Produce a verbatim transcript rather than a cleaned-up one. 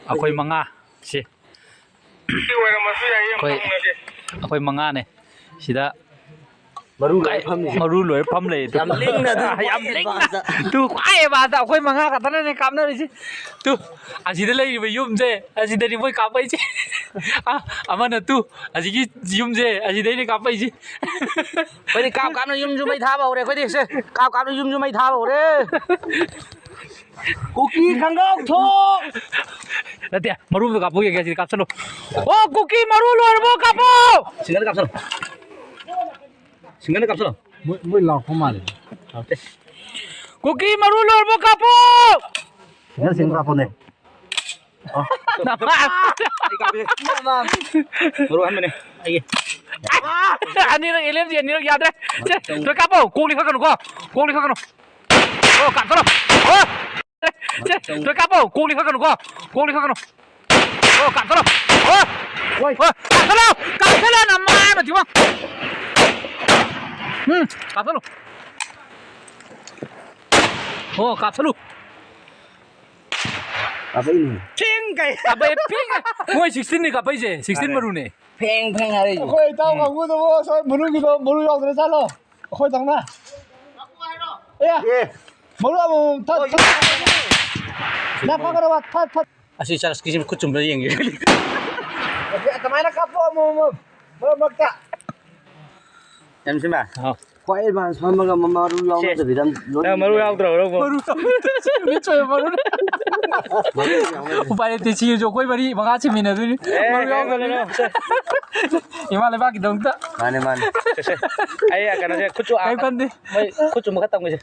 ꯑꯩꯈꯣꯏ ꯃꯉꯥ ꯁꯤ ꯑꯩꯈꯣꯏ ꯑꯩꯈꯣꯏ ꯃꯉꯥꯅꯦ ꯁꯤꯗ꯫ ꯃꯔꯨ ꯂꯣꯏ ꯐꯝꯃꯤꯁꯦ꯫ ꯃꯔꯨ ꯂꯣꯏ ꯐꯝ ꯂꯩ꯫ ꯌꯥꯝ ꯂꯤꯡꯅ ꯑꯗꯨ ꯌꯥꯝ ꯂꯤꯡꯅ꯫ ꯇꯨ ꯈ꯭ꯋꯥꯏ ꯑꯦꯗꯚꯥꯟꯁꯇ ꯑꯩꯈꯣꯏ ꯃꯉꯥ ꯈꯛꯇꯅꯅꯦ ꯀꯥꯞꯅꯔꯤꯁꯦ꯫ ꯇꯨ ꯑꯁꯤꯗ ꯂꯩꯔꯤꯕ ꯌꯨꯝꯁꯦ ꯑꯁꯤꯗꯅꯤ ꯃꯣꯏ ꯀꯥꯞꯄꯛꯏꯁꯦ꯫ ꯑ, ꯑꯃꯅ ꯇꯨ ꯑꯁꯤꯒꯤ ꯌꯨꯝꯁꯦ ꯑꯁꯤꯗꯩꯅꯦ ꯀꯥꯞꯄꯛꯏꯁꯦ꯫ ꯑꯩꯈꯣꯏꯗꯤ ꯀꯥꯞ ꯀꯥꯞꯅ ꯌꯨꯝꯁꯨ ꯃꯩ ꯊꯥꯕ ꯍꯧꯔꯦ꯫ ꯑꯩꯈꯣꯏꯗꯤ ꯁꯦ ꯀꯥꯞ ꯀꯥꯞꯅ ꯌꯨꯝꯁꯨ ꯃꯩ ꯊꯥꯕ ꯍꯧꯔꯦ꯫ ꯀꯨꯀꯤ ꯈꯪꯒꯥꯎ ꯊꯣꯛ꯫ ꯅꯠꯇꯦ, ꯃꯔꯨ ꯑꯝꯇ ꯀꯥꯞꯄꯨ ꯌꯦꯡꯒꯦ꯫ ꯁꯤꯗꯤ ꯀꯥꯞꯁꯜꯂꯨ꯫ ꯑꯣ, ꯀꯨꯀꯤ ꯃꯔꯨ ꯂꯣꯏꯔꯕꯣ? ꯀꯥꯞꯄꯣ꯫ ꯁꯤꯡꯒꯜꯗ ꯀꯥꯞꯁꯜꯂꯨ꯫ ꯁꯤꯡꯒꯜꯗ ꯀꯥꯞꯁꯜꯂꯨ꯫ ꯃꯣꯏ, ꯃꯣꯏ ꯂꯥꯎꯔꯛꯄ ꯃꯥꯜꯂꯦ꯫ ꯂꯥꯎꯔꯛꯇꯦ꯫ ꯀꯨꯀꯤ ꯃꯔꯨ ꯂꯣꯏꯔꯕꯣ? ꯀꯥꯞꯄꯣ꯫ ꯁꯤꯡꯒꯜ, ꯁꯤꯡꯒꯜ ꯀꯥꯞꯄꯣꯅꯦ꯫ ꯅꯃꯥ꯫ ꯑꯩ ꯀꯥꯞꯄꯦ꯫ ꯃꯔꯨ ꯑꯍꯟꯕꯅꯦ꯫ ꯑꯩꯒꯤ꯫ ꯑꯅꯤꯔꯛ ꯑꯦꯜ ꯑꯦꯝ ꯖꯤ ꯑꯅꯤꯔꯛ ꯌꯥꯗ꯭ꯔꯦ꯫ ꯁꯦ, ꯂꯣꯏ ꯀꯥꯞꯄꯣ꯫ ꯀꯣꯛꯂꯤ ꯈꯛꯀꯅꯨꯀꯣ꯫ ꯀꯣꯛꯂꯤ ꯈꯛꯀꯅꯨ꯫ ꯑꯣ, ꯀꯥꯞꯊꯣꯔꯣ꯫ ꯑꯣ! ꯁꯦ, ꯂꯣꯏ ꯀꯥꯞꯄꯣ꯫ ꯀꯣꯛꯂꯤ ꯈꯛꯀꯅꯨꯀꯣ꯫ ꯀꯣꯛꯂꯤ ꯈꯛꯀꯅꯨ꯫ ꯑꯣ, ꯀꯥꯞꯊꯣꯔꯣ꯫ ꯑꯣ! ꯍꯣꯏ꯫ ꯑꯣ, ꯀꯥꯞꯊꯣꯔꯣ! ꯀꯥꯞꯊꯣꯔꯣ, ꯅꯃꯥꯏ ꯃꯊꯤꯕꯣꯡ! ꯎꯝ, ꯀꯥꯞꯊꯣꯔꯣ꯫ ꯑꯣ, ꯀꯥꯞꯊꯣꯔꯣ꯫ ꯀꯥꯞꯄꯛꯏꯅꯦ꯫ ꯐꯤꯡ ꯀꯩ? ꯀꯥꯞꯄꯛꯑꯦ, ꯐꯤꯡ! ꯃꯣꯏ ꯁꯤꯛꯁꯇꯤꯟꯅꯤ ꯀꯥꯞꯄꯛꯏꯁꯦ, ꯁꯤꯛꯁꯇꯤꯟ ꯃꯥꯅꯦ꯫ ꯃꯔꯨꯅꯦ꯫ ꯐꯦꯡ ꯐꯦꯡ ꯍꯥꯏꯔꯛꯏꯁꯦ꯫ ꯑꯩꯈꯣꯏ ꯏꯇꯥꯎ ꯀꯥꯡꯕꯨꯗꯨꯕꯨ ꯑꯁꯣꯏ ꯃꯅꯨꯡꯒꯤꯗꯣ ꯃꯔꯨ ꯌꯥꯎꯗ꯭ꯔ ꯖꯥꯠꯂꯣ? ꯑꯩꯈꯣꯏꯗꯧꯅ꯫ ꯑꯦ! ꯑꯦ! ꯃꯔꯨ ꯑꯃꯃꯝ ꯊꯠ, ꯊꯠ꯫ ꯅꯪ ꯐꯥꯒꯗꯕ, ꯊꯠ, ꯊꯠ꯫ ꯑꯁꯤ ꯆꯔꯆꯀꯤꯁꯤ ꯈꯨꯠ ꯆꯨꯝꯕ꯭ꯔꯥ ꯌꯦꯡꯒꯦ꯫ ꯑꯗꯨꯃꯥꯏꯅ ꯀꯥꯞꯄꯣ ꯑꯃꯃꯝ, ꯃꯔꯛ ꯃꯔꯛꯇ꯫ ꯌꯥꯝꯁꯤꯟꯕ꯫ ꯍꯥꯎ꯫ ꯈ꯭ꯋꯥꯏ ꯑꯦꯗꯚꯥꯟꯁ ꯐꯝꯃꯒ ꯃꯃꯥ ꯃꯔꯨ ꯁꯦ꯫ ꯌꯥꯎꯅꯗꯕꯤꯗ ꯂꯣꯏ ꯅꯪ ꯃꯔꯨ ꯌꯥꯎꯗ꯭ꯔꯕ ꯅꯪꯕꯣ? ꯃꯔꯨ ꯌꯥꯎꯗ꯭ꯔꯕ꯫ ꯃꯤꯠ ꯁꯣꯏꯕ ꯃꯔꯨꯅꯦ꯫ ꯃꯔꯨ ꯌꯥꯎꯅꯗꯕꯤꯗ꯫ ꯎꯄꯥꯏ ꯂꯩꯇꯦ, ꯁꯤꯁꯨ ꯑꯩꯈꯣꯏ ꯃꯔꯤ ꯃꯉꯥ ꯁꯤꯃꯤꯟꯅꯗꯣꯏꯅꯤ꯫ ꯑꯦ, ꯃꯔꯨ ꯌꯥꯎꯗ꯭ꯔꯕꯅꯤꯅ꯫ ꯀꯩꯅꯣ, ꯀꯩꯅꯣ꯫ ꯏꯃꯥ ꯂꯩꯕꯥꯛꯀꯤꯗꯃꯛꯇ꯫ ꯃꯥꯅꯦ, ꯃꯥꯅꯦ꯫ ꯁꯦ, ꯁꯦ꯫ ꯑꯩ ꯀꯩꯅꯣꯁꯦ, ꯈꯨꯠꯁꯨ ꯑꯥ, ꯀꯩꯝ ꯈꯟꯗꯦ꯫ ꯃꯣꯏ ꯈꯨꯠꯁꯨ ꯃꯈꯥ ꯇꯝꯒꯦꯁꯦ꯫